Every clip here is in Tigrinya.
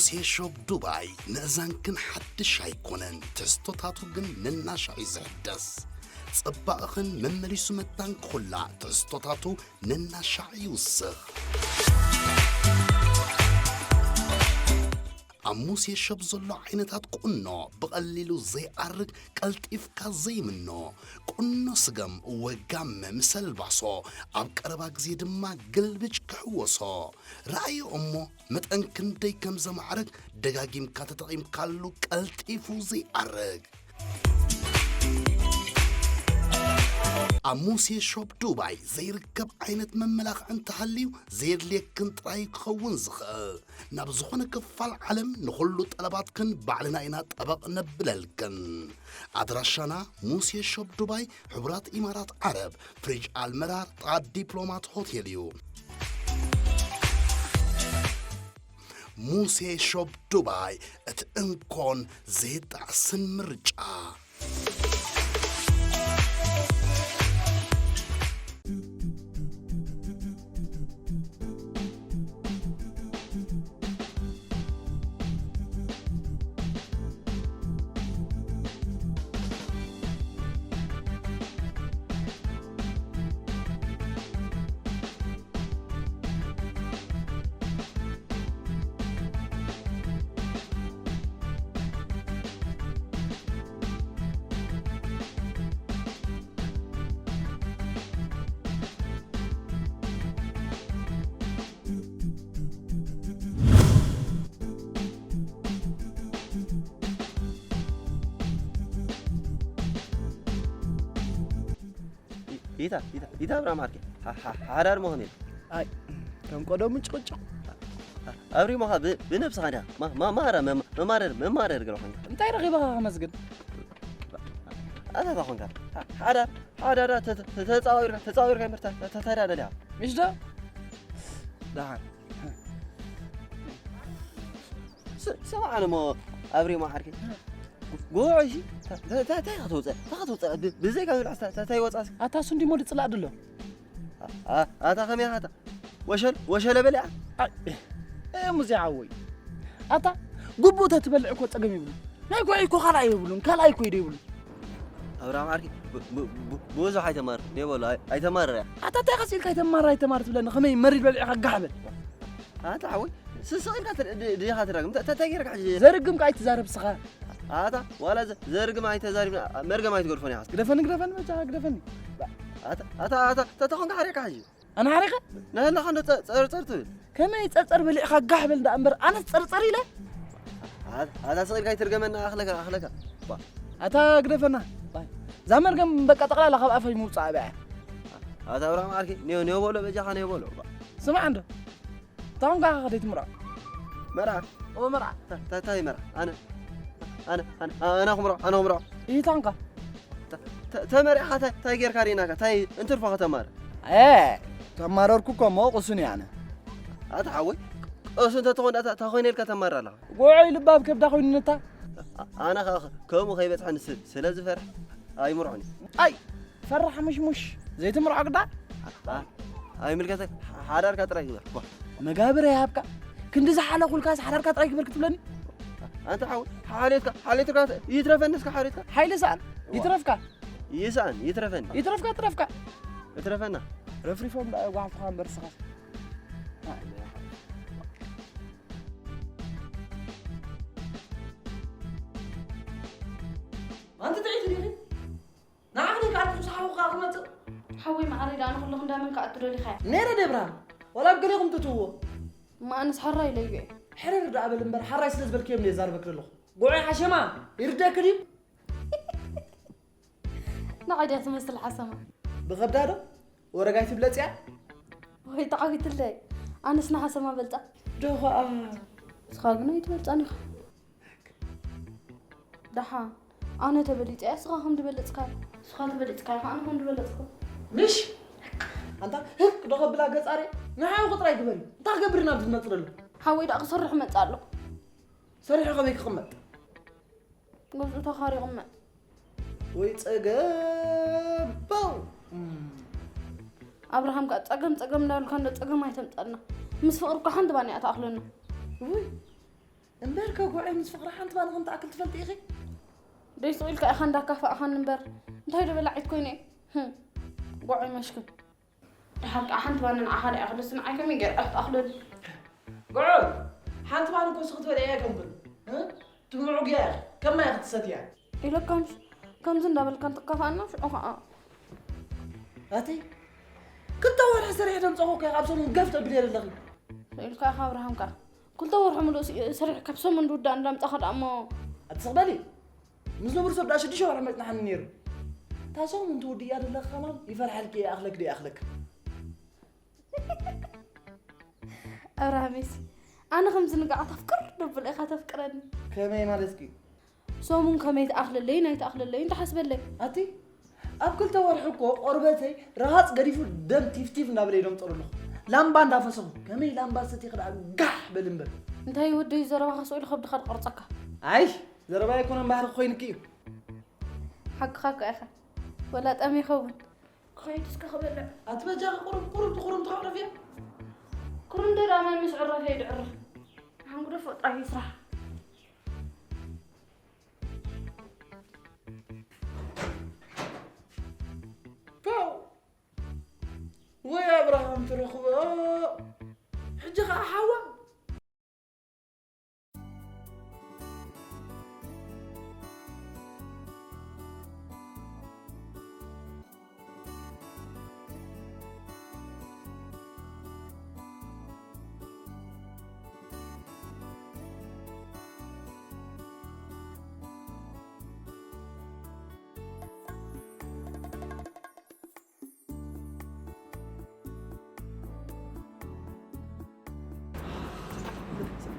ሴሾፕ ዱባይ ምእዛንክን ሓድሽ ኣይኮነን፣ ትሕዝቶታቱ ግን ነናሻዕ እዩ ዝሕደስ። ጽባቕኽን መመሊሱ መታን ክኹላ ትሕዝቶታቱ ነናሻዕ ይውስኽ። ኣብ ሙሴ ሾፕ ዘሎ ዓይነታት ቁኖ ብቐሊሉ ዘይኣርግ፣ ቀልጢፍካ ዘይምኖ፣ ቁኖ ስገም ወጋመ ምስ ኣልባሶ፣ ኣብ ቀረባ ግዜ ድማ ግልብጭ ክሕወሶ። ረኣዮ እሞ መጠን ክንደይ ከም ዘማዕርግ፣ ደጋጊምካ ተጠቒምካሉ ቀልጢፉ ዘይኣርግ። ኣብ ሙሴ ሾፕ ዱባይ ዘይርከብ ዓይነት መመላኽዒ እንተሃልዩ፣ ዘየድልየክን ጥራይ ክኸውን ዝኽእል። ናብ ዝኾነ ክፋል ዓለም ንኹሉ ጠለባትክን ባዕልና ኢና ጠበቕ ነብለልክን። ኣድራሻና ሙሴ ሾፕ ዱባይ፣ ሕቡራት ኢማራት ዓረብ፣ ፍሪጅ ኣልመራር፣ ጥቓ ዲፕሎማት ሆቴል እዩ። ሙሴ ሾፕ ዱባይ፣ እቲ እንኮን ዘይጣዕስን ምርጫ። ይታ ይታ ይታ ኣብራ ማርኬ ሓዳር መሆን ኢል ኣይ ከም ቀደሙ ጭቕጭቕ ኣብሪሞኻ ብነብስኻ ዲኻ ማራ መማረር መማረር ገለ ኮይንካ እንታይ ረኺበኻ ከመስግን ኣታ ታ ኮይንካ ሓዳር ሓዳር ተጻዊርካ ተጻዊርካ ምርታ ተታዳ ደሊያ ምሽ ዶ ደሓን ስማዕ ኣነ ሞ ኣብሪሞ ሓርኪ ጉባኤ ሲ እንታይ ክትወፅእ እንታይ ክትወፅእ ብዘይካ ዝብላ እንታይ ወፃእ ኣታ ሱንዲ ሞ ድፅላእ ድሎ ኣታ ከመይ ኣታ ወሸል ወሸለ በሊዓ ሙዚያ ዓወይ ኣታ ጉቡእ ተትበልዕ እኮ ፀገም ይብሉ ናይ ጉዕ እኮ ካልኣይ የብሉን ካልኣይ እኮ ይደ ይብሉ ኣብርሃም ዓርኪ ብዙሕ ኣይተማር ደበሎ ኣይተማር ኣታ እንታይ ቀሲልካ ኣይተማር ኣይተማር ትብለኒ ከመይ መሪድ በሊዕካ ጋሕበል ኣታ ሓወይ ስስቕ ኢልካ ድኻ ትረግም እንታይ ጌርካ ሕጂ ዘርግም ከ ኣይትዛረብ ስኻ ኣታ ዋላ ዘርግም ኣይተዛሪብና መርገም ኣይትገድፎን ኢኻ ግደፈኒ ግደፈኒ በጃ ግደፈኒ ኣታ ኣታ ኣታ ተኾንካ ሓሪቕካ ሕጂ ኣነ ሓሪቐ ንህላኻ እንዶ ጸርጸር ትብል ከመይ ጸርጸር በሊዕኻ ጋሕ በል ደኣ እምበር ኣነስ ጸርጸር ኢለ ኣታ ስቕ ኢልካ ኣይትርገመና ኣኽለካ ኣኽለካ ኣታ ግደፈና እዛ መርገም በቃ ጠቕላላ ካብ ኣፈይ ምውጻእ ኣብያ ኣታ ኣብርሃም ዓርኪ ኔው ኔው በሎ በጃኻ ኔው በሎ ስማዕ እንዶ ታንካ ከደይ ትምራ መራ ኦ መራ ታይ መራ ኣነ ኣነ ኣነ ኣነ ክምሮ ኣነ ክምሮ ይታንካ ተመሪዕኻ ታይ ጌርካ ርኢናካ ታይ እንትርፎ ከተማር ተማረርኩ እኮ እሞ ቅሱን እየ ኣነ ኣታ ሓወይ ቅሱ እንተትኾን ዳታ እንታይ ኮይነ ኢልካ ተማር ኣለኻ ጎዖይ ልባብ ከብዳ ኮይኑነታ ኣነ ከዓ ከምኡ ከይበፅሐኒ ስለ ዝፈርሕ ኣይምርዖን ኣይ ፈራሕ ምሽሙሽ ዘይትምርዖ ግዳ ኣይምልከተክ ሓዳርካ ጥራይ ግበር መጋብር ይሃብካ ክንዲ ዝሓለኹልካስ ሓዳርካ ጥራይ ግበር ክትብለኒ ኣንተ ሓው ሓሌትካ ሓሌትካ ይትረፈኒ እስከ ሓሌትካ ሓይለ ሰኣን ይትረፍካ ይስኣን ይትረፈኒ ይትረፍካ ትረፍካ እትረፈና ረፍሪፎም ደኣ ጓሕፍኻ እምበር ስኻስ ኣንቲ ጥዒት ዲኺ ንዓኺ ከኣ ትሕሱ ሓውኻ ክመጽእ ሓወይ መዓረይ ደኣ ንኹሉ ክንዳመን ከኣ ትደሊኻ ነይረ ደብራ ወላ ኣብ ገሌኹም ትትውዎ እማ ኣነስ ሓራ ኢለዮ እየ ሕርር ደኣ በል እምበር ሓራይ ስለ ዝበልክዮም እየ ዛርበክ ዘለኹ ጉዑይ ሓሸማ ይርደክ ድዩ ንዓይ ድያ ትመስል ሓሰማ ብኸብዳ ዶ ወረጋይ ትብለጽያ ወይ ተዓዊትለይ ኣነስ ንሓሰማ በልጻ ዶ ኸኣ እስኻ ግን ኣይትበልጻን ኢኻ ደሓ ኣነ ተበሊጸ እያ ስኻ ከም ዝበለጽካ ስኻ ዝበለጽካ ኢኻ ኣነ ከም ዝበለጽኩ ምሽ ኣንታ ህቅ ዶ ከብላ ገጻሪ ንሓዊ ክጥራይ ግበሪ እንታይ ክገብር ናብ ዝመጽእ ዘሎ ሓወይ ደኣ ክሰርሕ መጽእ ኣሎ ሰሪሑ ከመይ ክቕመጥ ገዝኡ ተኻሪ ይቕመጥ ወይ ጸገም ባው ኣብርሃም ከኣ ጸገም ጸገም እንዳበልካ እንዶ ጸገም ኣይተምጸልና ምስ ፍቕሪ እኳ ሓንቲ ባንያ ተኣኽለና ውይ እምበር ከጉዐይ ምስ ፍቕሪ ሓንቲ ባኒ ከም ትኣክል ትፈልጢ ኢኺ? ደይ ስቕ ኢልካ ኢኻ እንዳካፋእኻኒ እምበር፣ እንታይ ዶ በላዒት ኮይነ እየ? ህም፣ ጉዐይ መሽክን። ደሓር ከዓ ሓንቲ ባኒ ንዓኻ ደኣ እያ ክልስ፣ ንዓይ ከመይ ገይረ እያ ክትኣኽለኒ? ጉዑ፣ ሓንቲ ባኒ እኮ ንስኺ ትበልዕያ ኣይኮንኩን። እ? ትምዑግያ ኢኺ፣ ከም ማይ ክትሰትያ። ኢለካ ምሽ፣ ከምዚ እንዳበልካ እንትካፋኣና ሽዑ ከዓ። ኣቲ፣ ክልተ ወርሒ ሰሪሐ ደምፀኹ እኮ ካብ ሰሙን ገፍ ተብሊ ኣለኺ። ኢልካ ኢኻ ኣብርሃም ከዓ። ክልተ ወርሒ ሙሉእ ሲ-፣ ሰሪሕ ካብ ሰሙን ዝውዳእ እንዳምፃኻ ደኣ እሞ። ኣቲ ስቕ በሊ። ምስ ንቡር ሰብ ደኣ ሽዱሽተ ወርሒ መጽናሕኒ ነይሩ። እታ ሰሙን ትውድእያ ዘለኻ ከማን ይፈርሓልኪ እየ፣ ይኣኽለክ ዶ ይኣኽለክ? ኣብርሃመይሲ፣ ኣነ ከም ዝንጋዕ ተፍቅር ደብል ኢኻ ተፍቅረኒ። ከመይ ማለትኪ? ሰሙን ከመይ ትኣኽለለይን ኣይትኣኽለለይን ተሓስበለይ። ኣቲ፣ ኣብ ክልተ ወርሒ እኮ ቆርበተይ ረሃጽ ገዲፉ ደም ቲፍቲፍ እናበለ ይደምጠሉ ኣለኹ። ላምባ እንዳፈሰኹ፣ ከመይ ላምባ ሰቲኺ ደኣ ጋሕ በል እምበር። እንታይ ወደይ ዘረባኻ ስቕ ኢሉ ከብድኻ ዝቆርጸካ። ኣይ፣ ዘረባ ኣይኮነን ባህሪ ኮይንኪ እዩ። ሓቅኻ እኮ ኢኻ። ወላ ጠም ይኸውን። ክኸይድ እስከ ክበልዕ። ኣቲ በጃኺ ቁሩብ፣ ቁሩብ፣ ቁሩብ ትዕረፍያ። ቁሩብ እንደ ዳማ ምስ ዕረፈ ይድዕርፍ። ሓንጉዶ ፈጣሪ ይስራሕ። ፓው! ወይ ኣብርሃም ትረኽቦ። ሕጂ ኸኣ ሓዋ።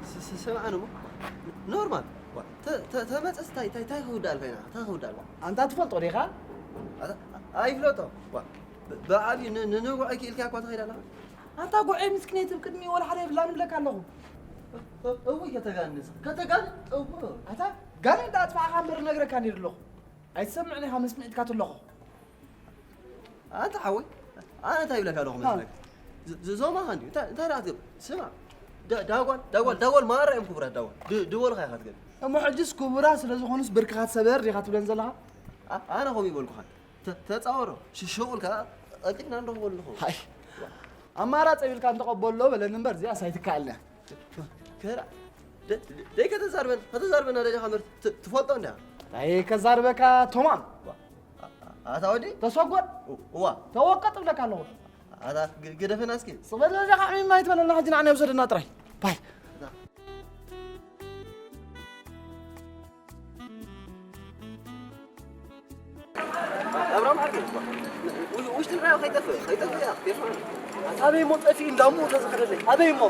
ስ-፣ ስ-፣ ስምዓኒ እሞ፣ ኖርማል። ዋ፣ ተ-፣ ተ-፣ ተመጸስ ታይ፣ ታይ፣ ታይ ክውዳእ ኣልካ ኢና? ታይ ክውዳእ ኣልካ? ኣንታ ትፈልጦ ዲኻ? ኣታ፣ ኣይፍለጦ። ዋ፣ ብ-፣ ብዓብዩ ን-፣ ንንጉዕ ኢልካ እኳ ትኸይድ ኣለኻ? ኣንታ ጉዐይ ምስኪነይ ትብ ቅድሚ ወላ ሓደ የብላን እብለካ ኣለኹ። እ-፣ እውይ፣ ከተጋንስ፣ ከተጋን፣ እው። ኣታ ጋኔን ደኣ ኣጥፋእኻ እምበር እነግረካ ነይሩ ኣለኹ። ኣይትሰምዕን ኢኻ መስሚዕትካ ትለኹ። ኣንታ ሓወይ፣ ኣነ እንታይ ይብለካ ኣለኹ ሃ። መስለካ? ዝ-፣ ዝ-፣ ዞማኻ እንድዩ። እንታይ፣ እንታይ ደኣ ትገብር? ስማዕ፣ ዳ-፣ ዳጓል፣ ዳጓል፣ ዳጓል ማራ እዮም ክቡራት ዳጓል። ድ-፣ ድበሉኻ ኢኻ ትገብር። እሞ ሕጅስ ክቡራት ስለ ዝኾኑስ ብርክኻ ትሰበር ዲኻ ትብለን ዘለኻ? ኣ-፣ ኣነ ከምኡ ይበልኩኻን። ተ-፣ ተጻወሮ፣ ሽሹቕ ኢልካ ቀልጢፍና ንረኽበሉ ንኸውን። ሃይ፣ ኣማራጺ የብልካን ተቐበሎ በለኒ እምበር እዚኣስ ኣይትከኣልን እያ። ከራ፣ ደ-፣ ደይ ከተዛርበን፣ ከተዛርበና ደሊኻ እምበር ት-፣ ትፈልጦ እንድያ። ኣይ ከዛርበካ ቶማም። ዋ፣ ኣ-፣ ኣታ ወዲ? ተሰጎድ። እ-፣ እዋ። ተወቀጥ እብለካ ኣለኹ። ኣታ ግ-፣ ግደፈና እስኪ። ስቕ በል በዚኣ ከዓ ሚማ ኣይትበለና ሕጂ ንዓና ይውሰደና ጥራይ። ባይ። እዛ። ኣብርሃም ዓርከይ፣ ው-፣ ውሽጢ ንዓዮ ከይጠፍእ፣ ከይጠፍእ እያ፣ ቴሌፎን። ኣታ ኣበይ እሞ ጠፊኡ እንዳሙ ተዝኸደለይ፣ ኣበይ እሞ?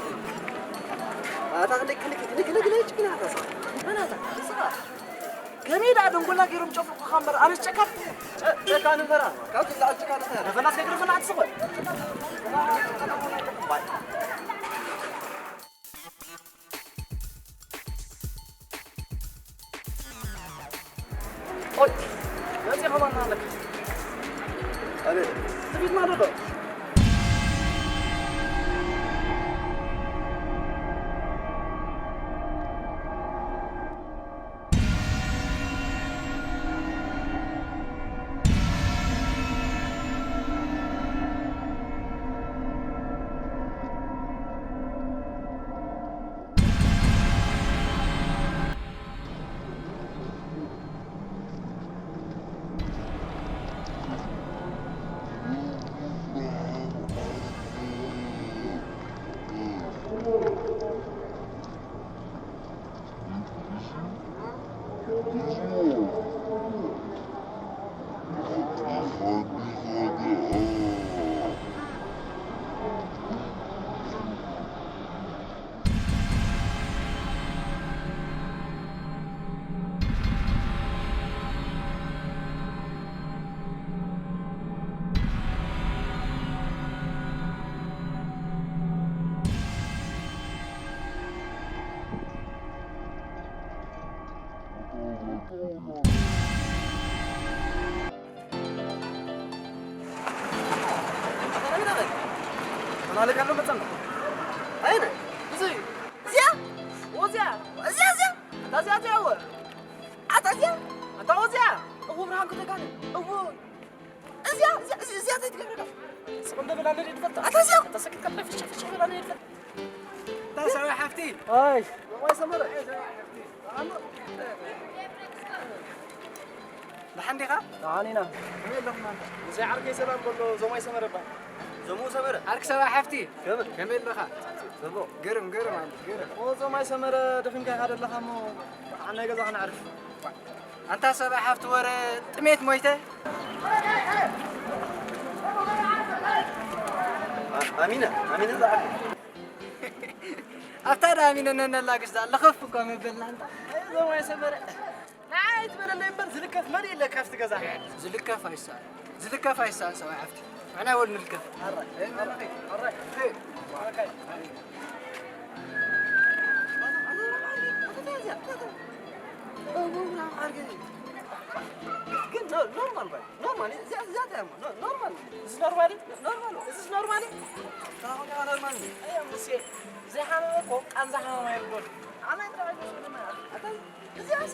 ኣታ ክንደይ ክልክ፣ ክልክ፣ ክልክ፣ ክልክ፣ ችግር ኣታ ሰ-፣ መን ኣታ? ንስኻ? ከመይ ደኣ ደንጎላ ገይሮም ጨፍልቑኻ እምበር፣ ኣነስ ጨካን? ጨ-፣ ጨካን እምበራ፣ ካብዚ ዝለዓል ጨካን እንታይ ኣለ? ፈላስ ከይግደፈና ኣትስቕ በል። ኦይ፣ መጺኻ ማን ኣለካ? ኣቤት። ትቢት ማለት ዶ? ተላለካ ኣሎ መጸና። ኣይነ፣ እዚ እዩ። እዚኣ? እዚኣ? እዚኣ እዚኣ እዚኣ እወ። ኣታ እዚኣ፣ ኣታ እወ እዚኣ። እወ ብርሃን ከተጋነ። እወ። እዚኣ፣ እዚኣ፣ እዚ-፣ እዚኣ እንታይ ትገብረካ? ስቕ እንደ በላ ነዲ ትፈልጥ። ኣታ እዚኣ። ኣታ ሰኪት ከብላ ፍሽኽ ፍሽኽ በላ ነዲ ትፈልጥ። እታ ሰበይ ሓፍቲ። ኣይ። ወይ ሰመረ። ደሓን ዲኻ? ደሓን ኢና። ከመይ ኣለኹም ኣንታ? ምስይ ዓርከይ ሰላም በሎ፣ ዞማይ ሰመረ እባ። ዞሞ ሰመረ? ዓርኪ ሰብኣይ ሓፍቲ። ከመይ? ከመይ ኣለኻ? ጽቡቕ። ግርም፣ ግርም ኣለ፣ ግርም። ኦ፣ ዞማይ ሰመረ፣ ደኺምካ ኢኻ ዘለኻ እሞ፣ ኣብ ናይ ገዛኻ ነዕርፍ። ኣንታ ሰብኣይ ሓፍቲ ወረ ጥሜት ሞይተ? ኣ-፣ ኣሚነ፣ ኣሚነ ዝዓርፍ። ኣብታ ዳ ኣሚነ ነነላግስ ዳ፣ ለኸፍ እኳ መበልና ኣንታ። ኣይ፣ ዞማይ ሰመረ። ንዓይ ኣይትበለለይ እምበር ዝልከፍ መን የለ ካብቲ ገዛ። ዝልከፍ ኣይሳን፣ ዝልከፍ ኣይሳን ሰብኣይ ሓፍቲ። ንሕና እውን ንልከፍ። ኣራይ፣ ኣራይ፣ ኣራይ። ግን ኖ-፣ ኖርማል ባይ፣ ኖርማል፣ እዚኣ፣ እዚኣ እንታይ እሞ? ኖ-፣ ኖርማል። እዚስ ኖርማል እዩ? ኖርማል። እዚስ ኖርማል እዩ? ታውቃ ኖርማል እዩ። ኣየ ሙሴ፣ ዘይሓመመ እኮ ቃንዛ ሓመማ ይብሎ። ኣነ ጥራይ እዩ ዝብሎ። ኣታ እዚኣስ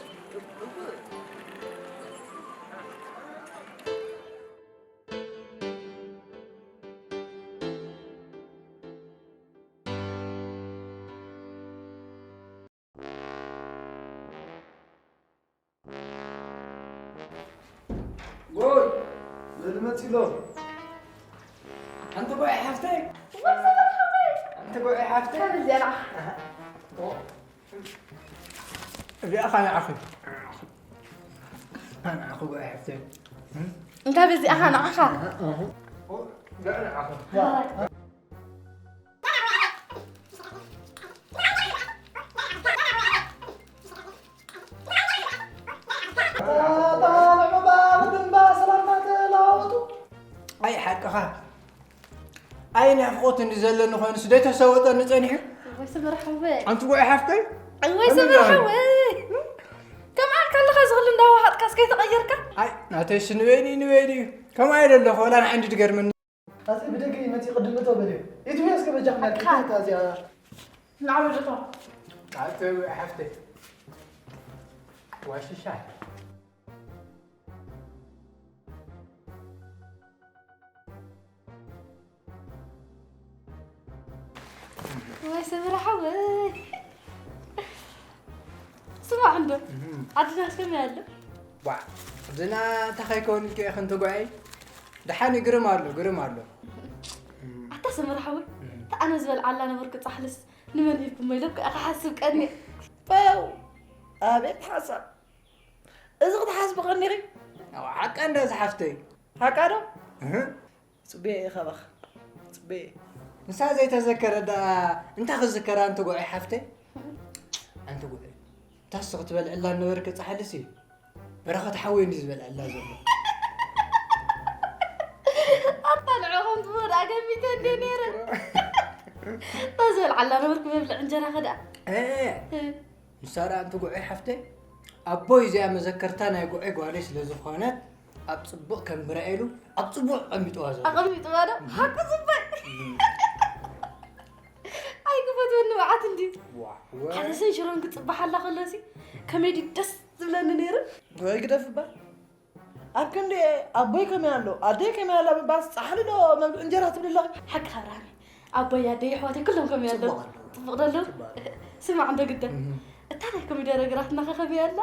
ጎይ፣ በል መፂ ኣሎ። ሓንቲ ጓዕ ሓፍተይ። ሓንቲ ጓዕ ሓፍተይ። እዚኣ ኸ ንዓኺ። ንዓኺ ጓዕ ሓፍተይ። እንታይ በዚኣ ኸ ንዓኻ? ንዓኺ። ኣይ ሓቅኻ። ኣይ ናፍቖት እንዲ ዘለኒ ኮይኑስ ደይተሰወጠኒ ጸኒሑ። ወይ ስምር ሓወይ። ኣንቲ ጓይ ሓፍተይ። ወይ ከመይ ስምር ኣለኺ? ሓወይ። ከም ኣልካ ኣለኻ ዝኽሉ እንዳወሃጥካስ ከይተቐየርካ? ኣይ ናተይስ ንበይኒ ንበይኒ እዩ። ከምኣ ኢለ ኣለኹ፣ ወላ ንዓይ እንዲ ድገርመኒ። ኣዚ ብደገ ይመጽእ ቅድም እቶ በልዮ። ኢትዮ እስከ በጃ ክመልክ ኣታ። እታ እዚኣ። ንዓበ ደቶ። ኣቲ ሓፍተይ። ዋሽሻ። ወይ ስምር ሓወይ። ስማዕ እንዶ፣ እም። ዓድናስ ከመይ ኣሎ? ዋ፣ ዓድና እንታይ ከይከውን ከ ክንትጓዓይ? ደሓን እዩ፣ ግርም ኣሎ፣ ግርም ኣሎ። ኣታ ስምር ሓወይ፣ እም። እታ ኣነ ዝበልዓላ ነበርኩ ጻሕልስ ንመን ሂብኩሞ ኢለ እኮ እየ ክሓስብ ቀንየ። ፓው! ኣቤት ሓሳብ! እዚ ክትሓስቢ ቀኒኺ? ኣዋ፣ ሓቃ እንዳ ዝሓፍተይ። ሓቃ ዶ? እህ። ጽቡየ እየ ካባኻ። ጽቡየ እየ። ንሳ ዘይተዘከረ ደኣ እንታይ ክዝከራ ኣንቲ ጉዐይ ሓፍተይ? ኣንቲ ጉዐይ። እታስ ክትበልዕላ ነበርኪ ጻሕልሲ? በረኸት ሓወይ እንዲ ዝበልዕላ ዘሎ። ኣታ ንዕኹም ትብሉ ደኣ ገሚተ እንድየ ነይረ። እታ ዝበልዓላ ነበርኪ መብልዕ እንጀራኺ ደኣ። እ። እ። ንሳ ደኣ ኣንቲ ጉዐይ ሓፍተይ፣ ኣቦይ እዚኣ መዘከርታ ናይ ጉዐይ ጓለይ ስለ ዝኾነት፣ ኣብ ጽቡቕ ከንብራ ኢሉ ኣብ ጽቡቕ ኣቐሚጥዋ ዘሎ። ኣቐሚጥዋ ዶ? እም። ሓቂ ጽቡቕ። እም። ኣይክፈትወኒ መዓት እንድዩ። ዋ፣ ወ- ሓደ ሰን ሽሮን ክጽባሓላ ከሎሲ ከመይ ድዩ ደስ ዝብለኒ ነይሩ። ወይ ግደፍ እባ። ኣብ ክንዲ ኣቦይ ከመይ ኣሎ፣ ኣደይ ከመይ ኣላ ምባልስ ጻሕሊ ዶ መብልዒ እንጀራ ትብሊ ኣለኺ? ሓቅኻ ብርሃነ። ኣቦይ፣ ኣደይ፣ ኣሕዋተይ ኩሎም ከመይ ኣለዉ? ጽቡቕ ኣለዉ። ጽቡቕ ዶ ኣለዉ? ጽቡቕ ኣለዉ። ስማዕ እንዶ ግደ። እህ። እታ ናይ ኮሚደረ ግራትና ኸ ከመይ ኣላ?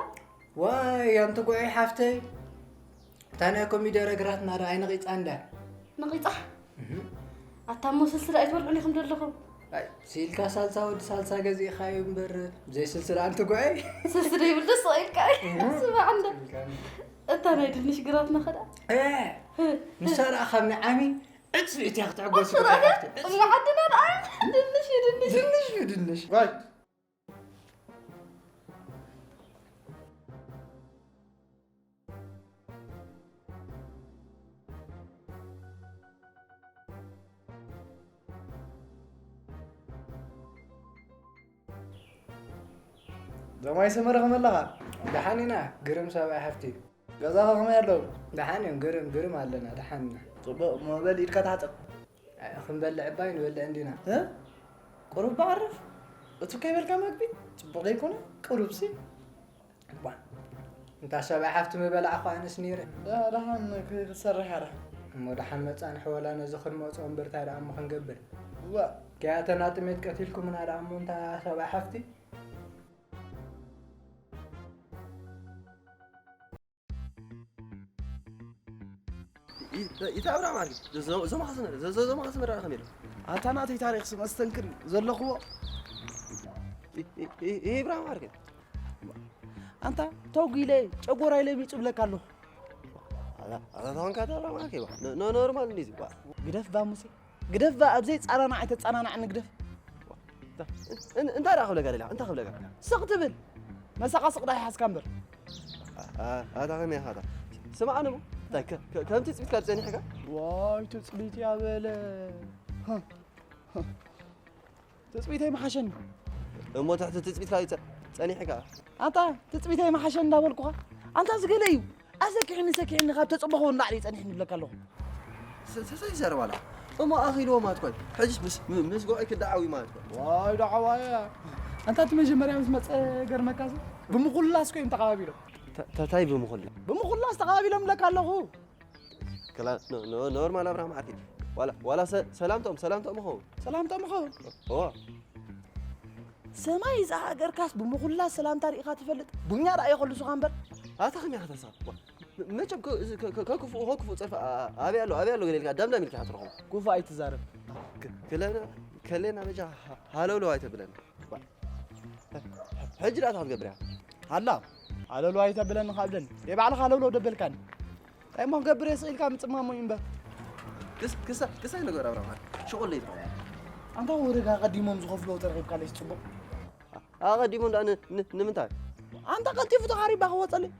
ዋይ፣ ኣንቲ ጉዐይ ሓፍተይ። እታ ናይ ኮሚደረ ግራትና ዶ ኣይነቒጻ እንዳ? ነቒጻ? እህ። ኣታ እሞ ስልሲ ዶ ኣይትበልዑን ኢኹም ዘለኹም? ኣይ፣ ስኢልካ ሳልሳ ወዲ ሳልሳ ገዚእኻዮ እምበር፣ ብዘይ ስልሲ ደኣ ኣንቲ ጉዐይ? ስልሲ ዶ ይብል ደስ ኢልካ? እህ። ስማዕ እንዶ። ስኢልካ። እታ ናይ ድንሽ ግራትና ኸ ደኣ? እ፣ እ። ንሳ ደኣ ካብ ንዓሚ ዕጽፊ እቲያ ክትዕጎስ እኮ እያ ሓፍተይ። እማ ዓድና ደኣ ድንሽ እዩ ድንሽ። ድንሽ እዩ ድንሽ። ራይት። ዞማይ ሰመረ ከመይ ኣለኻ? ደሓን ኢና፣ ግርም ሰብኣይ ሓፍቲ። ገዛኻ ከመይ ኣለዉ? ደሓን እዮም፣ ግርም፣ ግርም ኣለና፣ ደሓን ኢና። ጽቡቕ፣ እሞ በል ኢድካ ተሓጸብ። ኣይ፣ ክንበልዕ እባ ኣይንበልዕን ዲና? እ? ቁሩብ በዓርፍ። እቱ ከይበልካ መግቢ ጽቡቕ ዘይኮነ፣ ቁሩብሲ። እባ፣ እንታ ሰብኣይ ሓፍቲ ምበላዕኹ ኣነስ ነይረ። ዳ-፣ ደሓን ክ-፣ ክሰርሕ እያ ደሓን። እሞ ደሓን መጻንሒ ወላ ነዚ ክንመጾ እምበር እንታይ ደኣ እሞ ክንገብር? እዋ። ከያተና ጥሜት ቀቲልኩምና ደኣ እሞ እንታ ሰብኣይ ሓፍቲ? ይ-፣ ይ-፣ ይታ እብራሂም ዓርኪ፣ ዘ-፣ ዘ-፣ ዘማኸሰ መረ-፣ ዘ-፣ ዘ-፣ ዘማኸሰ መረ ከመይ ኢሉ? ኣታ ናተይ ታሪኽ ስም ኣስተንክር ዘለኽዎ። ይ-፣ ይ-፣ ይ-፣ ይህ እብራሂም ዓርኪ። ኣንታ ተጒለ ጨጎራይ ለሚጹ ብለካ ኣለኹ። ኣታ፣ ኣታ ተኾንካ እታ እብራሂም ዓርኪ ባ። ኖ-፣ ኖ-፣ ኖርማል እንዲዚ ባ። ግደፍ ባ ሙሴ፣ ግደፍ ባ፣ ኣብ ዘይጸናናዕ ኣይተጸናናዕኒ ግደፍ። እን-፣ እን-፣ እንታይ ደኣ ክብለካ ደሊኻ? እንታይ ክብለካ? ስቕ ትብል። መሳቓ ስቕ ደኣ ይሓዝካ እምበር። ኣ-፣ ኣ-፣ ኣታ ከመይ ኢኻ ኣታ? ስምዓኒ እሞ፣ እንታይ ከ-፣ ከ-፣ ከም ትጽቢትካ ጸኒሕካ? ዋይ፣ ትጽቢት እያ በለ። ትጽቢተይ መሓሸኒ። እሞ ትሕቲ ትጽቢትካ እዩ ጸ-፣ ጸኒሕካ? ኣንታ ትጽቢተይ መሓሸኒ እንዳበልኩኻ፣ ኣንታ ዝገለ እዩ። ኣሰኪሕኒ ሰኪሕኒ ካብ ተጸበኽዎ ንላዕሊ እዩ ጸኒሕኒ ይብለካ ኣለኹ። ተ-፣ ተ-፣ እንታይ ይዛረብ ኣላ? እሞ ኣኺልዎ ማለት እኮ እዩ። ሕጅስ ምስ፣ ም-፣ ምስ ጉዕይ ክደዓው እዩ ማለት እኮ እዩ። ዋይ ደዓዋይ። ኣንታ እቲ መጀመርያ ምስ መጸ ገርመካሲ ብምኹላስ እኮ እዮም ተቐባቢሎም። ተ-፣ ተ-፣ ታይ ብምኹላ? ብምኹላስ ተቐባቢሎም ይብለካ ኣለኹ። ክላ-፣ ኖ-፣ ኖ-፣ ኖርማል ኣብርሃም ዓርኪ። ዋላ፣ ዋላ ሰ-፣ ሰላምቶም፣ ሰላምቶም ይኸውን። ሰላምቶም ይኸውን። ኦ። ሰማይ ዝሃገርካስ ብምኹላ ሰላምታ ርኢኻ ትፈልጥ? ቡኛ ደኣ ይኸልሱኻ እምበር። ኣታ ከመይ ኢኻ ተሳብ? ዋ፣ መ-፣ መቸም ከ-፣ እዚ ከ-፣ ከ-፣ ከክፉእ፣ ከክፉእ ጸርፊ ኣ-፣ ኣበይ ኣሎ፣ ኣበይ ኣሎ ገለ ኢልካ ዳምዳም ኢልካ ኢኻ ትረኽቦ። ክፉእ ኣይትዛረብ። ክ-፣ ክለና፣ ከሌና በጃ ሃ-፣ ሃለውለው ኣይተብለና። ዋ። ሕጂ ደኣ እንታይ ክትገብር እያ? ሃላ፣ ሃለውለው ኣይተብለኒ ካብ ደን። ናይ ባዕልኻ ሃለውለው ደበልካኒ። እንታይ እሞ ክገብር እየ ስቕ ኢልካ ምጽማሞ እዩ እምበር። ክስ-፣ ክሳ-፣ ክሳይ ነገር ኣብራማ፣ ሽቑል ለይትረኽቦ። ኣንታ ወረጋ ኣቐዲሞም ዝኸፍልዎ ተረኺብካለይስ ጽቡቕ። ኣቐዲሞም ደኣ ን-፣ ን-፣ ንምንታይ? ኣንታ ቀልጢፉ ተቓሪባ ክወጸለይ።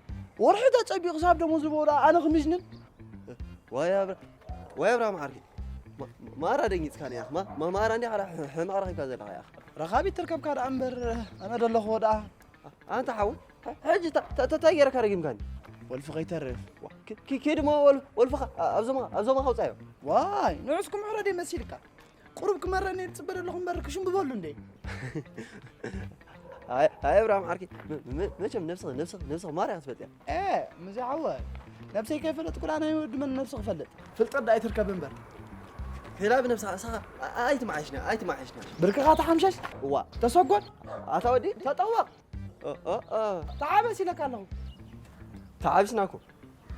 ወርሒ ተጸቢቑ ክሳብ ደሞዝ ዝቦ ደኣ ኣነ ክምጅንን። ዋይ ኣብራ-፣ ዋይ ኣብራማ ዓርኪ። ማ-፣ ማራ ደንጊጽካኒ ኢኻ። ማ-፣ ማ-፣ ማራ እንዲኻ ደኣ ሕ-፣ ሕማቕ ረኺብካ ዘለኻ ኢኻ። ረኻቢት ትርከብካ ደኣ እምበር ኣነ ደለኹዎ ደኣ። ኣንታ ሓወይ፣ ሕ-፣ ሕጂ ታ-፣ ታ-፣ ታ-፣ እንታይ ገይረካ ረጊምካኒ? ወልፊ ከይተርፍ። ዋ፣ ኪ-፣ ኪ-፣ ኪድ እሞ ወል-፣ ወልፍኻ ኣ-፣ ኣብዞም፣ ኣብዞም ኣውጻዮ። ዋይ፣ ንዑስ ክምሕሮ ድየ መሲልካ? ቁሩብ ክመረኒ እየ ዝጽበ ዘለኹ እምበር ክሽምብበሉ እንዴ? ኣይ፣ ኣይ፣ እብራሂም ዓርኪ፣ መ-፣ መ-፣ መቸም ነብስኻ፣ ነብስኻ፣ ነብስኻ ማርያ ክትፈልጥ እያ። ኤ፣ ምዚ ሓወይ፣ ነብሰይ ከይፈለጥኩ ደኣ ናይ ወዲ መን ነብሲ ክፈልጥ? ፍልጠት ደኣ ኣይትርከብ እምበር። ክላ ብነብስኻ፣ ንስኻ ኣ-፣ ኣይትመዓሽና፣ ኣይትመዓሽና። ብርክኻ ተሓምሸሽ? እዋ። ተሰጎን? ኣታ ወዲ፣ ተጠወቕ። ኦ፣ ኦ፣ ኦ። ተዓበስ ኢለካ ኣለኹ። ተዓቢስና እኮ።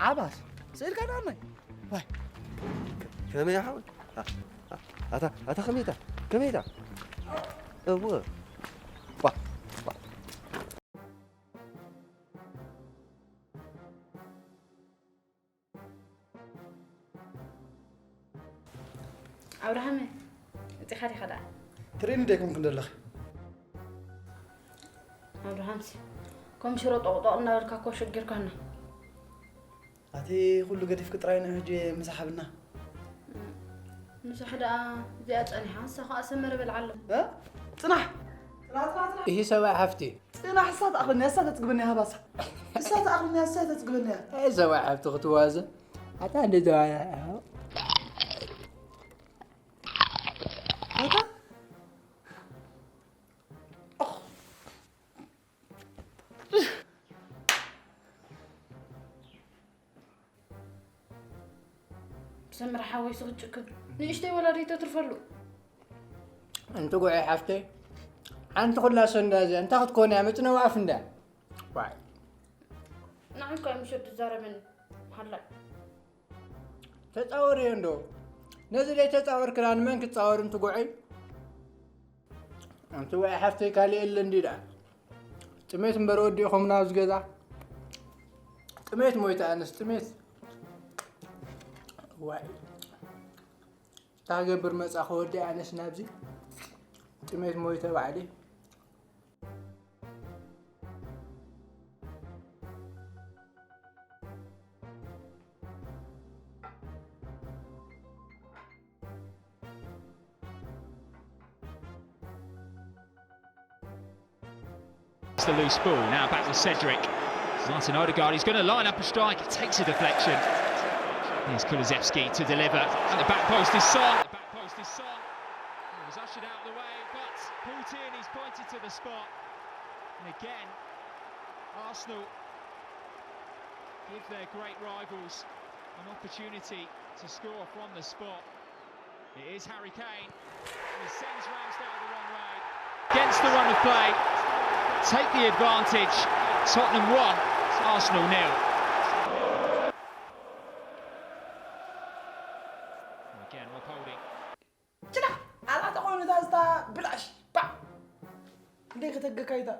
ዓባስ? ስእልካ ደኣ ናይ? ዋይ። ከመይ ሓወይ? ኣ-፣ ኣ-፣ ኣታ፣ ኣታ ከመይ እታ? ከመይ እታ? እወ። ዋ፣ ዋ። ኣብርሃመ፣ መጺኻ ዲኻ ደኣ? ትርእይኒ ዶ ኣይኮንክን ዘለኺ? ኣብርሃምሲ፣ ከም ሽሮ ጦቕጦቕ እናበልካ እኮ ሸጊርካና። ኣቲ ኩሉ ገዲፍኪ ጥራይ ንዑ ሕጂ ምሳሕ ብልና። ምሳሕ ደኣ እዚኣ ጸኒሓ፣ ንሳ ኸኣ ሰመረ በልዓላ። እ? ጽናሕ! ጽናሕ፣ ጽናሕ፣ ጽናሕ! እሂ ሰብኣይ ሓፍቲ። ጽናሕ፣ እሳ ትኣኽለኒ እያ፣ እሳ ተጽግበኒ እያ፣ ሃባሳ። እሳ ትኣኽለኒ እያ፣ እሳ ተጽግበኒ እያ። ኣይ ሰብኣይ ሓፍቲ ክትዋዘ። ኣታ እንደ ተባለ። ኣታ? ሰምረ ሓወይ ስኽጭክን ንእሽተይ ወላዲት ተትርፈሉ። ኣንቲ ጉዐይ ሓፍተይ፣ ሓንቲ ኩላ ሰንዳ እዚኣ እንታይ ክትኮን እያ? መጭነዊ ኣፍ እንዳ። ዋይ። ንዓይ እኮ እዩ ምሸት ዝዛረበኒ። ሃላይ። ተጻወርዮ እንዶ። ነዚ ደይ ተጻወርክና ንመን ክትጻወር ኣንቲ ጉዐይ? ኣንቲ ጉዐይ ሓፍተይ ካልእ የለ እንዲ ደኣ። ጥሜት እምበር ወዲእኹምና ኣብዚ ገዛ። ጥሜት ሞይተ ኣነስ ጥሜት። ዋይ። እንታይ ክገብር መጻኹ ወዲ ኣነስ ናብዚ? ጥሜት ሞይተ ባዕለይ። It's the loose ball. Now back to Cedric. Martin Odegaard, he's gonna line up a strike. He takes a deflection. Here's Kulusevski to deliver. And the back post is Son. The back post is Son. He was ushered out of the way, but Paul Tierney's pointed to the spot. And again, Arsenal give their great rivals an opportunity to score from the spot. It is Harry Kane. He sends Ramsdale the wrong way. Against the run of play, take the advantage. Tottenham one, Arsenal nil. Again, Rob Holding. ችላ ኣላ ተኾኑ ዛዝታ ብላሽ ባ እንዴ ከተገካይታ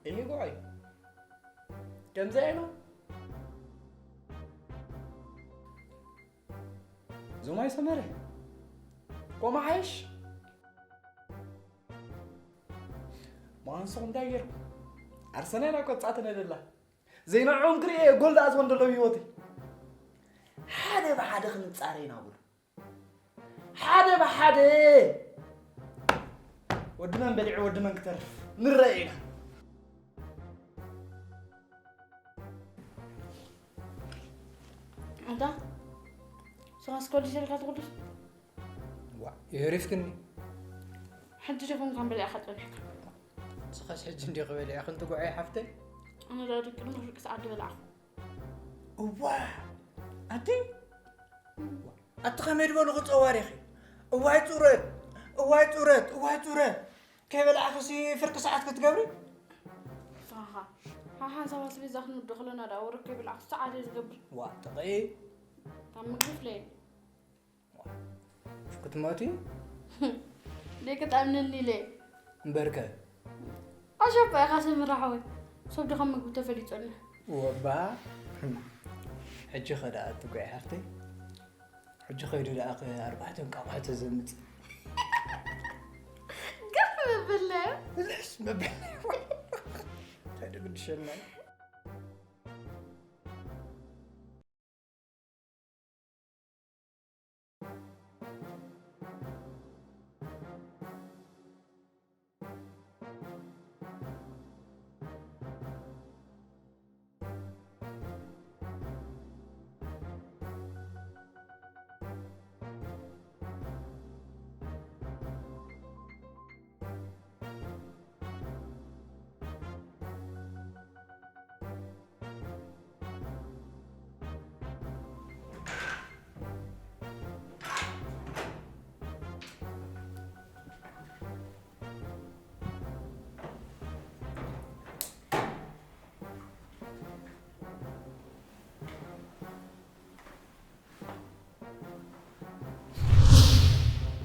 እኒ ጉዓይ ከምዚ ኣይኑ ዞማይ ሰመረ ቆመ ሓይሽ ማንሶ እንታይ ገይሩ ኣርሰናል ኣብ ቀጻተ ነደላ ዘይንዕኦም ክርኢ ጎል ዳኣዝወን ደሎ ህይወት ሓደ ብሓደ ክንጻረ ኢና ብሉ ሓደ ብሓደ ወዲ መን በሊዑ ወዲ መን ክተርፍ ንረአ ኢና ኣንታ ስኻስ ኮሊስ ኢልካ ትቕዱስ ዋ የሪፍክኒ ሕጂ ዲኹም ከም በሊዕካ ጸኒሕካ ስኻስ ሕጂ እንዲ ክበልዕ ክንቲ ጉዓይ ሓፍተይ ኣነ ዳ ድቅድሚ ፍርቂ ሰዓት ዝበላዕኹ እዋ ኣቲ ኣቲ ከመይ ድበሉ ክፀዋሪኺ እዋይ ፁረት እዋይ ፁረት እዋይ ፁረት ከይበላዕኽሲ ፍርቂ ሰዓት ክትገብሪ ስኻኻ ሓሓንሳብ ኣስቤዛ ክንውዲ ከለና ዳ ወረክ ከይበላዕኩ ሰዓት እየ ዝገብር ዋ ጥቕዒ ካብ ምግቢ ፍለየ ክትመቲ ደቂ ጣምንኒ ኢለ እምበርከ ኣሸባ ኢኻ ስምራሕወይ ሰብ ድኻ ምግቢ ተፈሊጦኒ ወባ ሕጂ ኸዳ ትጉዕ ሓፍተይ ሕጂ ኸይዱ ደኣ ኣርባዕተ እንቃቑሖ ተዘምፅ ገፍ መበለዮ ልሕስ መበለዮ እንታይ ደግድሸና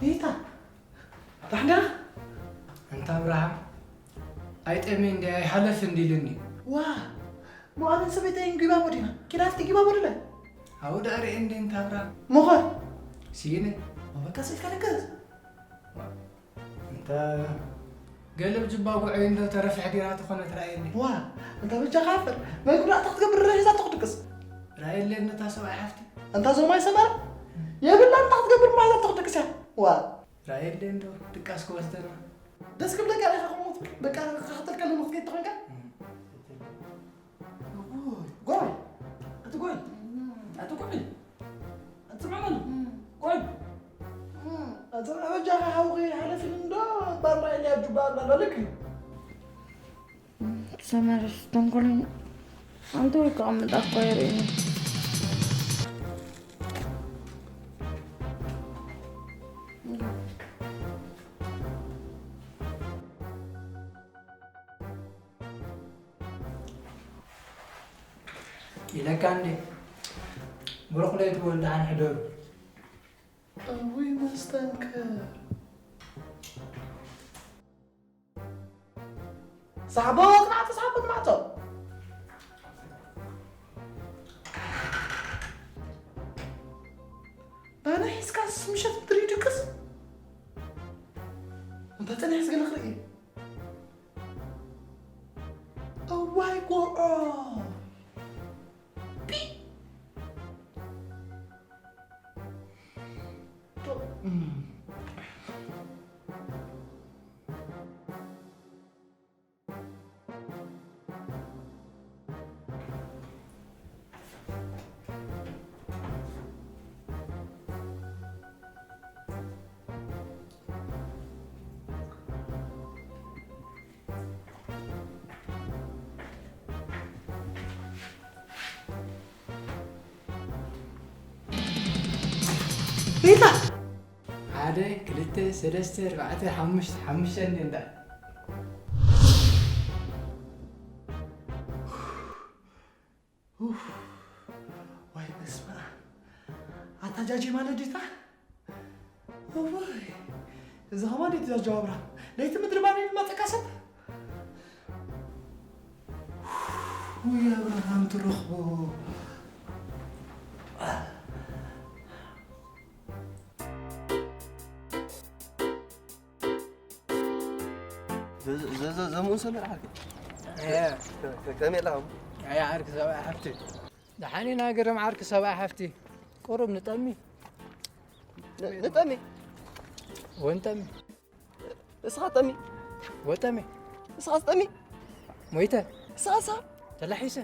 ኒታ ዳሕና እንታ ኣብርሃም ኣይጠሜ እንዲ ኣይሃለፍ እንዲልኒ ዋ መዓልን ሰበይተይን ጊባቦ ዲና ኪዳፍቲ ጊባቦ ድለ ኣብኡ ደኣ ርኤ እንዲ እንታ ኣብርሃም ምኾን ስይነ መበቃ ስልካ ደገዝ እንተ ገለብ ጅባ ጉዐይ እንደ ተረፍሕ ዲራ ተኾነ ትረኣየኒ ዋ እንታ በጃ ካፈር መግብና እታ ክትገብር ረሒዛ ተኽድቅስ ራየለ ነታ ሰብኣይ ሓፍቲ እንታ ዞማይ ሰመረ የብላ እንታ ክትገብር ማዛ ተኽድቅስ እያ ዋ ራየለ እንዶ ድቃስ ክወስደና ደስ ክብለካ ኢኻ ከምኡ በቃ ክኽተልካ ለምኽት ተኾንካ ጎይ እቲ ጎይ እቲ ጎይ እቲ መመን ጎይ እቲ በጃኻ ሓውኺ ሓለፊ እንዶ ባርባይ ሊያ ጁባ ኣለና ልክ ሰመርስ ተንኮለኛ ኣንተ ወይ ከቐምጥ ኣኳ የርእኒ ኢለካ እንዴ ብሩኽ ለይቲ ወልድሓን ሕደሩ እውይ መስተንክር ሳቦት ማዕቶ ሳቦት ማዕቶ ኣነ ሒዝካስ ምሸት ምድሪ ይድቅስ እንተ ጸኒሕስ ገለ ክርኢ እዋይ ጎዖ ቤታ ሓደ ክልተ ሰለስተ ኣርባዕተ ሓሙሽተ ሓሙሽተ እንደ እንዳ ኡፍ፣ ወይ በስመ ኣብ። ኣታ ጃጂ ማለት ዲታ? እዋይ፣ እዚ ኸማን ዲታ ጃጂ ኣብርሃም? ለይቲ ምድሪ ባን እዩ ዝመጸካ ሰብ? ውይ ኣብርሃም ትረኽቦ። ዘምኡ ሰመር ዓርከይ። ከመይ ኣለኻ? ኣያ ዓርኪ ሰብኣይ ሓፍቲ። ደሓን ኢና ግርም ዓርኪ ሰብኣይ ሓፍቲ። ቁሩብ ንጠሚ። ንጠሚ? ወንጠሚ። እስኻ ጠሚ? ወጠሚ። እስኻ ጠሚ? ሞይተ። እስኻ፣ እስኻ? ተላሒሰ።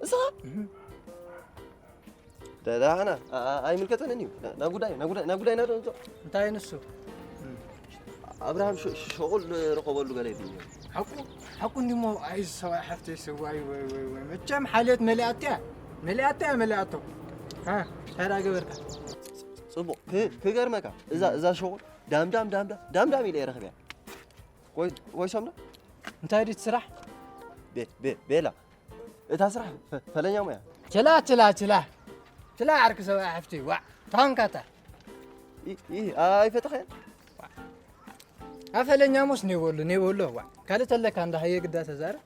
እስኻ? እህ። ደዳና፣ ኣ-፣ ኣ-፣ ኣይምልከተንን እዩ። ና-፣ ናብ ጉዳይ፣ ናብ ጉዳይ፣ ናብ ጉዳይ ኢና ዶ ንዞ-? እንታይ ንሱ? ኣብርሃም ሸ-፣ ሸ-፣ ሸቑል ንረኸበሉ ገለ ይብል ነይሩ። ሓቁ፣ ሓቁ እንዲሞ፣ ኣይ ሰብኣይ ሓፍተይ፣ ሰብኣይ፣ ወይ፣ ወይ፣ ወይ። መቸም ሓልዮት መሊኣትያ፣ መሊኣትያ፣ መሊኣቶ። ሃ፣ እንታይ ደኣ ገበርካ? ጽቡቕ፣ ክ-፣ ክገርመካ፣ እዛ፣ እዛ ሸቑል ዳም፣ ዳም፣ ዳም፣ ዳም፣ ዳም፣ ዳም ኢለ ይረኽብያ። ወይ፣ ወይ ሰምና? እንታይ ድዩ እቲ ስራሕ? ቤ-፣ ቤ-፣ ቤላ፣ እታ ስራሕ ፈ-፣ ፈለኛ ሞያ። ችላ፣ ችላ፣ ችላ። ችላ ዓርኪ ሰብኣይ ሓፍቲ፣ ዋዕ፣ ተኾንካታ። ኢ-፣ ኢ-፣ ኣይፈተኸን? ኣ፣ ፈለኛ ሞስ ኔበሉ፣ ኔበሉ፣ ዋዕ። ካልእ ተለካ እንዳ ሃየ ግዳ ተዛረብ።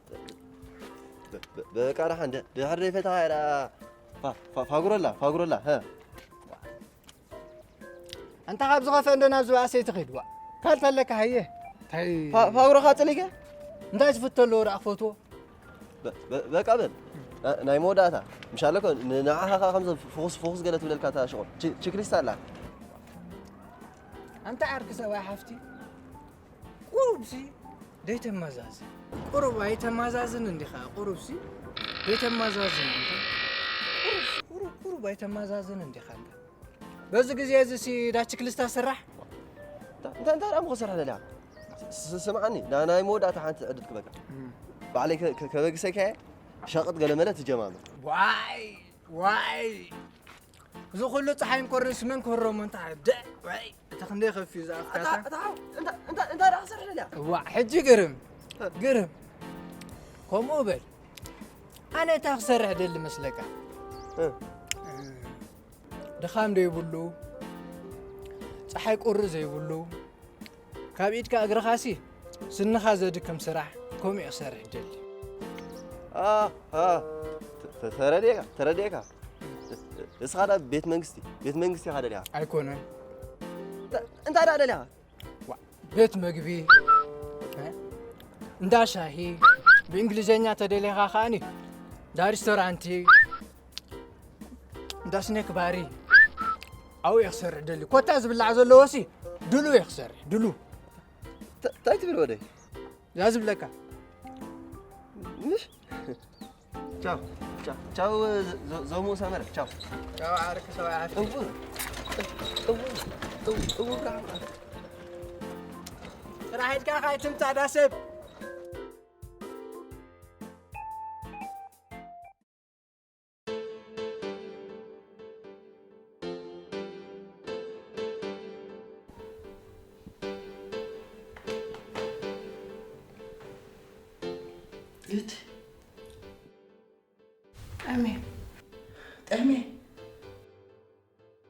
በ-፣ በ-፣ በቃ ደሓን፣ ድ-፣ ድሕር ዘይፈተኻ እያ ደኣ። ፋ-፣ ፋ-፣ ፋጉረላ፣ ፋጉረላ፣ ሀ። ኣንታ ካብ ዝኸፍአ እንዶ ናብ ዝበኣሰ ኣይትኺድ፣ ዋ። ካልእ ኣለካ፣ ሃየ። እንታይ ፋ-፣ ፋብሮኻ ጽሊከ? እንታይ ዝፍቶ ኣለዎ ደኣ ክፈትዎ? በ-፣ በ-፣ በቃ በል። ና-፣ ናይ መወዳእታ። ምሻለኮ ን-፣ ንዓኻ ከኣ ከምዚ ፍኹስ፣ ፍኹስ ገለ ትብለልካ እታ ሽቑል። ች-፣ ችክሊስት ኣላ። ኣንታ ዓርኪ ሰብኣይ ሓፍቲ። ቁሩብሲ ደይተመዛዝን። ቁሩብ ኣይተመዛዝን እንዲኻ፣ ቁሩብሲ ደይተመዛዝን እንተ። ቁሩብ፣ ቁሩብ፣ ቁሩብ ኣይተመዛዝን እንዲኻ እንተ። በዚ ግዜ እዚ ሲ ዳች ክልስታ ስራሕ? እንታ-፣ እንታይ፣ እንታይ ደኣ እሞ ክሰርሕ ደልያ? ስ-፣ ስ-፣ ስምዓኒ፣ ና-፣ ናይ መወዳእታ ሓንቲ ዕድል ክበካ። እም። ባዕለይ ከ-፣ ከ-፣ ከበግሰካ እየ፣ ሸቕጥ ገለ መለ ትጀማምር። ዋይ፣ ዋይ። እዚ ኩሉ ጸሓይን ቁርን ስመን ክህረሞ እንተ ደእ፣ ዋይ፣ እቲ ክንደይ ከፊ ዝኣፍካታ። ኣታ፣ ኣታ፣ ሓው፣ እንታ፣ እንታ፣ እንታይ ደኣ ክሰርሕ ደልያ? እዋእ፣ ሕጂ ግርም፣ እ። ግርም። ከምኡ በል። ኣነ እንታይ ክሰርሕ ደሊ መስለካ? እ። ድኻም ዘይብሉ፣ ጸሓይ ቁሪ ዘይብሉ፣ ካብ ኢድካ እግርኻሲ ስንኻ ዘድክም ስራሕ፣ ከምኡ እየ ክሰርሕ ደሊ። ኣ፣ ኣ፣ ተ-፣ ተ-፣ ተረዲኤካ፣ ተረዲኤካ። እስኻ ዳ ቤት መንግስቲ፣ ቤት መንግስቲ ኢኻ ደሊኻ? ኣይኮነን። እንታ-፣ እንታይ ደኣ ደሊኻ? ዋ፣ ቤት መግቢ፣ እ? እንዳ ሻሂ፣ ብእንግሊዘኛ ተደሊኻ ከኣኒ፣ እንዳ ሪስቶራንቲ፣ እንዳ ስኔክ ባሪ፣ ኣብኡ እየ ክሰርሕ ደሊ። ኮታ ዝብላዕ ዘለዎሲ፣ ድሉ እየ ክሰርሕ፣ ድሉ። ተ-፣ እንታይ ትብል ወደይ? እዛ ዝብለካ። ምሽ? ቻው፣ ቻው፣ ቻው፣ ዘ-፣ ዘ-፣ ዘሙ ሰመረ፣ ቻው። ቻው፣ ዓርኪ ሰብኣይ ሓፍቲ። እው፣ እው፣ እው፣ እው፣ ብርሃን። ጥራሕ ኢልካ ካይትምጻእ ዳ ሰብ። እት ጠሜ። ጠሜ።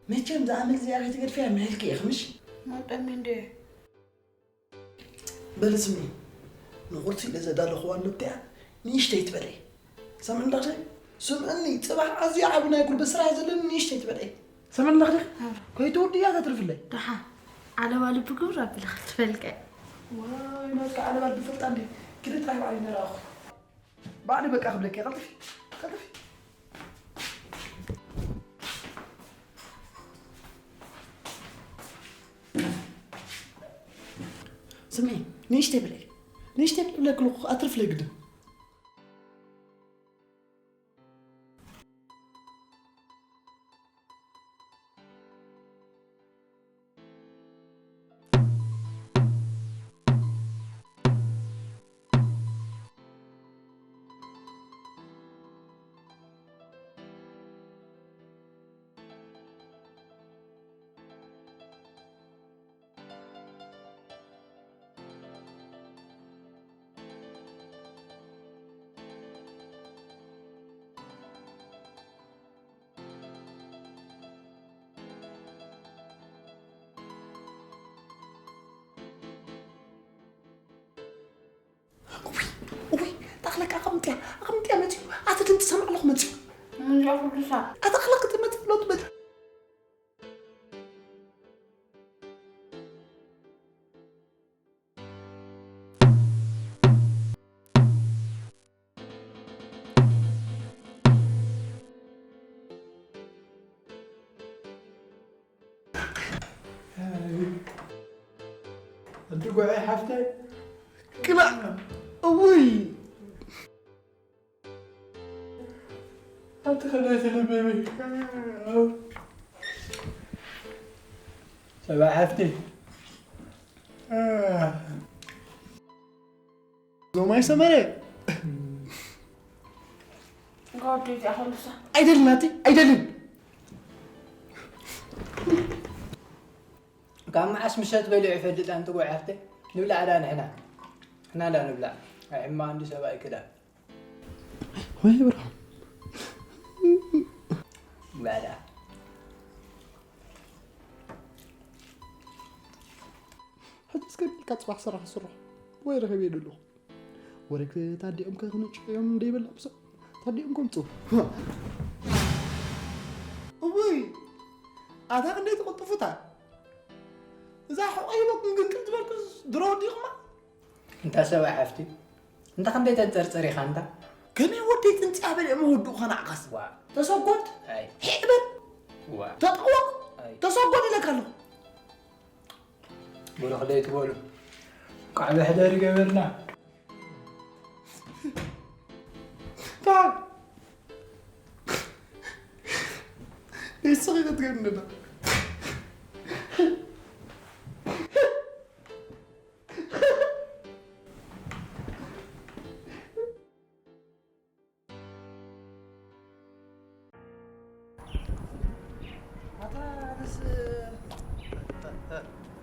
መቸም ዝኣመል እዚኣ ከይትገድፍያ ምሕልኪ ኢኺ፣ ምሽ? ማ ጠሜ እንድየ። በሊ ስምዒ፣ ንቁርሲ ኢለ ዘዳለኽዋ ኣሎ እቲኣ ንእሽተይ ትበለይ። ሰምዕኒ ዳኽሲ? ስምዕኒ፣ ጽባሕ ኣዝዩ ዓቢ ናይ ጉልበት ስራሕ እዩ ዘለኒ፣ ንእሽተይ ትበለይ። ሰምዕኒ ዳኽሲ? ኣረ። ከይትውድእያ ተትርፍለይ። ደሓ፣ ዓለባ ልቢ ግብር ኣቢለ ክትፈልቀ። ዋይ፣ ናትካ ዓለባ ልቢ ፈልጣ እንዴ? ግደ ጥራሕ ባዕለይ ነረኣኹ። ባዕለይ በቃ ክብለኪ፣ ቀልጥፊ፣ ቀልጥፊ። ስምዒ፣ ንእሽተይ ብለይ፣ ንእሽተይ ብለይ ክብለኪ ኣለኹ፣ ኣትርፍለይ ግድን። ውይ፣ ውይ፣ ታኽለካ ኣቐምጥያ፣ ኣቐምጥያ መፂኡ። ኣቲ ድምፂ ሰማዕ ኣለኹ መፂኡ። ምንድያ ኩሉ ሳ? ኣታ ኣኽለክ ትመፅእ ብሎት መ- ኣንቲ ጓዕይ ሓፍተይ። ክላእ። እውይ። ኣንቲ ከመይ ትልብቢ? ሰብኣ ሓፍቲ። ዞማይ ሰመረ። ጋዶ እዚኣ ኸምሳ። ኣይደልን ኣቲ፣ ኣይደልን። ካብ መዓስ ምሸት በሊዑ ይፈልጥ ኣንቲ ጓዕይ ሓፍተይ? ንብላዕ ዳ ንሕና። ንሕና ዳ ንብላዕ። ኣይ ሕማቕ እንዲ ሰብኣይ ክዳ። ወይ ብርሃን። ብላዕ ዳ። ሕጂ እስከ ቢልካ ጽባሕ ስራሕ ስራሕ። ወይ ረኸብ የደለኹ። ወረግ ታዲኦም ከ ክንጭዮም ደይበላ ብሶ። ታዲኦም ከምጹ። እውይ! ኣታ ክንደይ ትቕልጥፉታ? እዛ ሕቖ ሂበኩም ግን ቅልጥ በልኩስ ድሮ ወዲኹማ? እንታ ሰብኣይ ሓፍቲ፣ እንታ ክንደይ ተንጸርጽር ኢኻ እንታ? ከመይ ወደይ ጥንጽያ በለ እሞ ወድኡ ኸናዕካስ? ዋ። ተሰጎድ? ኣይ። ሒዕ በል? ዋ። ተጠወቕ? ኣይ። ተሰጎድ ኢለካ ኣለኹ። ብሩኽ ደይ ትበሉ። ቃዕ መሕደሪ ገበርና። ታ-፣ ንስኺ ክትገድንና። ኣታ ኣነስ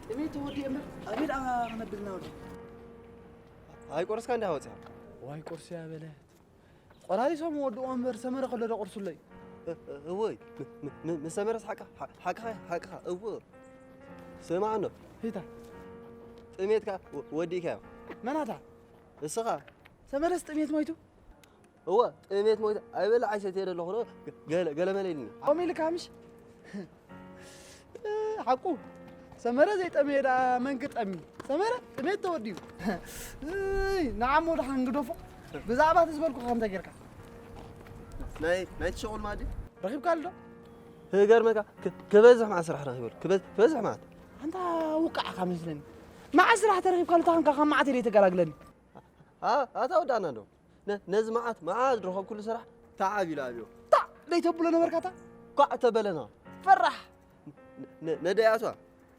ጥሜት ተወዲኤ እምበር ኣበይ ደኣ ክነብል ኢና ወዲ? ኣይ ቁርስካ እንዲያ ወፂኻ? ዋይ ቁርሲ እያ በለት። ቆራሪሶም ወድኦ እምበር ሰመረ ከሎ ዶ ቁርሱለይ? እ-፣ እ-፣ እወይ፣ ም-፣ ም-፣ ም-፣ ምስ ሰመረስ ሓቅኻ፣ ሓ-፣ ሓቅኻ፣ ሓቅኻ፣ እወ። ስማዕ እንዶ። ሂታ። ጥሜትካ ወ-፣ ወዲእካዮ። መናታ? እስኻ። ሰመረስ ጥሜት ሞይቱ? እወ፣ ጥሜት ሞይተ ኣይበልዕ ኣይሰትየ ዘለኹ ዶ ገለ፣ ገለ መለ ኢልኒ። ከምኡ ኢልካ ምሽ? ሓቁ። ሰመረ ዘይጠመየ ደኣ መን ክጠሚ? ሰመረ ጥሜት ተወዲኡ። እይ፣ ንዓሞ ደሓን ግደፎ። ብዛዕባ እቲ ዝበልኩኻ እንታይ ጌርካ? ናይ፣ ናይቲ ሸቑል ማዲ? ረኺብካሉ ዶ? ክገርመካ፣ ክ-፣ ክበዝሕ መዓት ስራሕ ረኺበሉ። ክበዝ-፣ ክበዝሕ መዓት። ኣንታ ውቃዕካ መስለኒ። መዓት ስራሕ ተረኺብካሉ ተኾንካ ካብ መዓት ኢለ ተገላግለኒ። ኣ-፣ ኣታ ወዳእና ዶ? ነ-፣ ነዚ መዓት፣ መዓት ዝረኸብኩሉ ስራሕ ተዓብ ኢሉ ኣብዮ። ታ ደይተብሎ ነበርካታ? ኳዕ ተበለና። ፈራሕ። ነ-፣ ነ-፣ ነደይ ኣትዋ።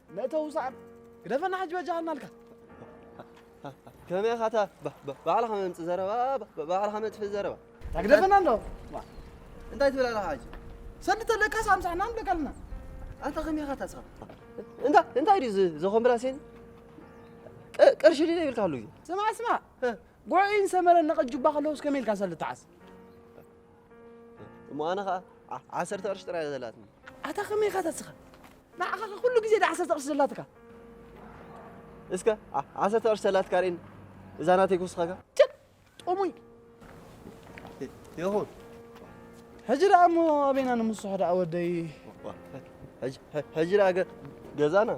ነእተው ሰዓት ግደፈና ሕጂ በጃ ኣልናልካ። ከመይ ኢኻ እታ ባ-፣ ባ-፣ ባዕልኻ መምጽእ ዘረባ፣ ባ-፣ ባ-፣ ባዕልኻ መጥፍእ ዘረባ? ታ ግደፈና እንዶ። እንታይ ትብል ኣለኻ ሕጂ? ሰዲ ተለካስ ኣምሳሕና ንብለካ ኣለና። ኣንታ ከመይ ኢኻ እታ ስኻ? እንታ-፣ እንታይ ድዩ ዝ-፣ ዘኾምብላሴን? ቅ-፣ ቅርሺ ድዩ ዘይብልካ ኣሉ እዩ? ስማዕ፣ ስማዕ። እ። ጉዕይን ሰመረን ነቐጅባ ከለውስ ከመይ ኢልካ ሰልዲ ትዓስ? እሞ ኣነ ኸኣ ዓ-፣ ዓሰርተ ቅርሺ ጥራይ እያ ዘላትኒ። ኣታ ከመይ ኢኻ ተስኻ? ንዓኻ ኸ ኩሉ ግዜ ዳ ዓሰርተ ቅርሺ ዘላትካ? እስከ ዓ-፣ ዓሰርተ ቅርሺ ዘላትካ ርእየኒ። እዛ ናተይ ክውስኸካ? ችድ! ጥሙይ! ይ-፣ ይኹን። ሕጂ ደኣ እሞ ኣበይና ንምስሖ ደኣ ወደይ? ዋ፣ ሕጂ፣ ሕጂ ደኣ ገ-፣ ገዛና?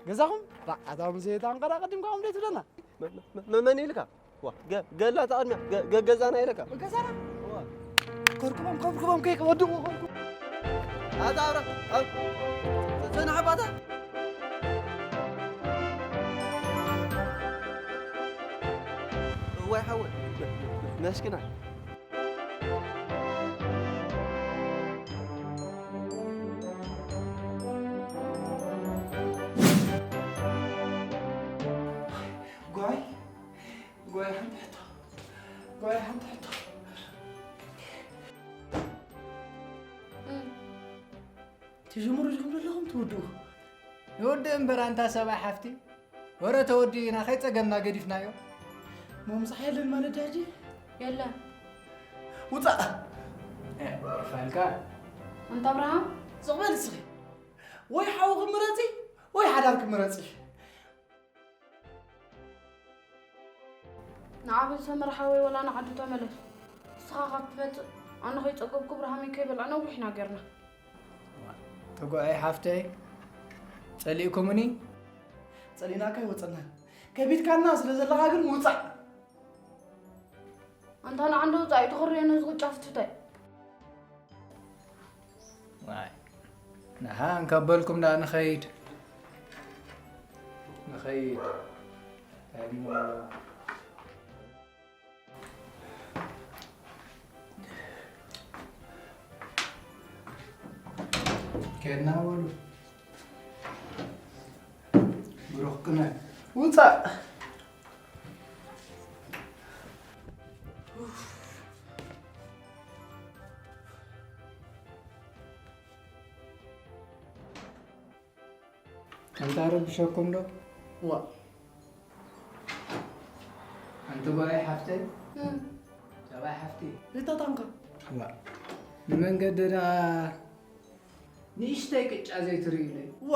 ገዛኹም? ራ-፣ ኣታ ሙሴ፣ እታ እንቐራ ቀዲምካ እኹም ደይ ትብለና? መ-፣ መ-፣ መ-፣ መን ኢልካ? ዋ፣ ገ-፣ ገላ እታ ቅድሚያ፣ ገ-፣ ገ-፣ ገዛና ኢለካ። ገዛና? ዋ። ከርኩቦም፣ ከርኩቦም ከይወድቑ፣ ከርኩቦም። ኣታ ኣብራ፣ ኣብ-፣ ዘና ሓባታ። እዋይ ሓወይ፣ መስኪናይ። ጓይ፣ ጓይ፣ ሓንቲ ሕቶ። ጓይ፣ ሓንቲ ሕቶ። እም። ትጅምሩ ዲኹም ዘለኹም ትውድኡ? ንወድእ እምበር ኣንታ ሰብኣይ ሓፍቲ። ወረ ተወዲእና ከይጸገምና ገዲፍናዮ። እሞ ምሳሕ የለን ማለት ድያ ሕጂ? የለን። ውጻእ! እ፣ ፋልካ። ኣንታ ኣብርሃም? ስቕ በል እስኺ። ወይ ሓውኺ ምረጺ፣ ወይ ሓዳርኪ ምረጺ። ንዓ በል ሰመረ ሓወይ፣ ወላ ንዓዱ ተመለስ። ንስኻ ካብ ትመጽእ ኣነ ከይጸገብኩ ብርሃመይ ከይበልዐ ነዊሕ ኢና ጌርና። ተጓዒ ሓፍተይ፣ ጸሊእኩምኒ? ጸሊእናካ ኣይወጸናን። ከቢድካና ስለ ዘለኻ ግን ውጻእ። ኣንታ ንዓ እንዶ ውጻእ፣ ኣይትኾርዮ ነዚ ቁጫ ፍትፍታይ። ዋይ፣ ንሓን ካብ በልኩም ደኣ ንኸይድ። ንኸይድ። እንታይ እሞ ኬድና በሉ። ብሩኽ ቅነ። ውጻእ። ኣንታ ረብሸኩም ዶ? ዋ። ኣንቲ ጓል ሓፍተይ? እም። ሰብኣይ ሓፍቲ? ይተታንካ። ዋ። ንመንገዲ ደኣ ንእሽተይ ቅጫ ዘይትርእዩለይ? ዋ።